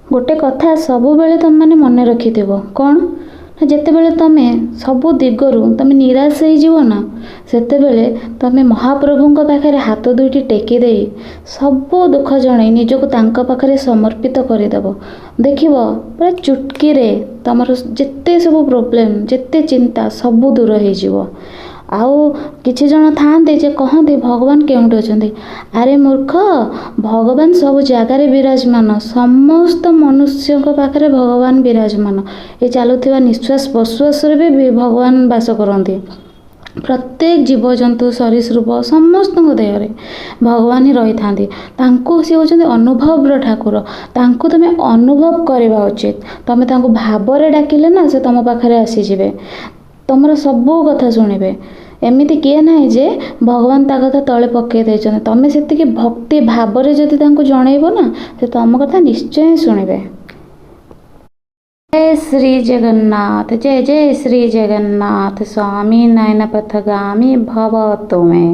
ଗୋଟେ କଥା ସବୁବେଳେ ତୁମେମାନେ ମନେ ରଖିଥିବ, କ'ଣ ନା ଯେତେବେଳେ ତୁମେ ସବୁ ଦିଗରୁ ତୁମେ ନିରାଶ ହେଇଯିବ ନା, ସେତେବେଳେ ତୁମେ ମହାପ୍ରଭୁଙ୍କ ପାଖରେ ହାତ ଦୁଇଟି ଟେକି ଦେଇ ସବୁ ଦୁଃଖ ଜଣେଇ ନିଜକୁ ତାଙ୍କ ପାଖରେ ସମର୍ପିତ କରିଦେବ। ଦେଖିବ, ପୁରା ଚୁଟକିରେ ତୁମର ଯେତେ ସବୁ ପ୍ରୋବ୍ଲେମ୍, ଯେତେ ଚିନ୍ତା ସବୁ ଦୂର ହେଇଯିବ। ଆଉ କିଛି ଜଣ ଥାଆନ୍ତି ଯେ କହନ୍ତି, ଭଗବାନ କେଉଁଠି ଅଛନ୍ତି? ଆରେ ମୂର୍ଖ, ଭଗବାନ ସବୁ ଜାଗାରେ ବିରାଜମାନ। ସମସ୍ତ ମନୁଷ୍ୟଙ୍କ ପାଖରେ ଭଗବାନ ବିରାଜମାନ। ଏ ଚାଲୁଥିବା ନିଶ୍ୱାସ ପ୍ରଶ୍ୱାସରେ ବି ଭଗବାନ ବାସ କରନ୍ତି। ପ୍ରତ୍ୟେକ ଜୀବଜନ୍ତୁ, ସରୀସୃପ, ସମସ୍ତଙ୍କ ଦେହରେ ଭଗବାନ ହିଁ ରହିଥାନ୍ତି। ତାଙ୍କୁ ସେ ହେଉଛନ୍ତି ଅନୁଭବର ଠାକୁର। ତାଙ୍କୁ ତୁମେ ଅନୁଭବ କରିବା ଉଚିତ। ତୁମେ ତାଙ୍କୁ ଭାବରେ ଡାକିଲେ ନା, ସେ ତୁମ ପାଖରେ ଆସିଯିବେ, ତୁମର ସବୁ କଥା ଶୁଣିବେ। ଏମିତି କିଏ ନାହିଁ ଯେ ଭଗବାନ ତା କଥା ତଳେ ପକାଇ ଦେଇଛନ୍ତି। ତୁମେ ସେତିକି ଭକ୍ତି ଭାବରେ ଯଦି ତାଙ୍କୁ ଜଣେଇବ ନା, ସେ ତୁମ କଥା ନିଶ୍ଚୟ ଶୁଣିବେ। ଜୟ ଶ୍ରୀ ଜଗନ୍ନାଥ, ଜୟ ଜୟ ଶ୍ରୀ ଜଗନ୍ନାଥ ସ୍ୱାମୀ, ନୟନ ପଥଗାମୀ ଭବ ତୁମେ।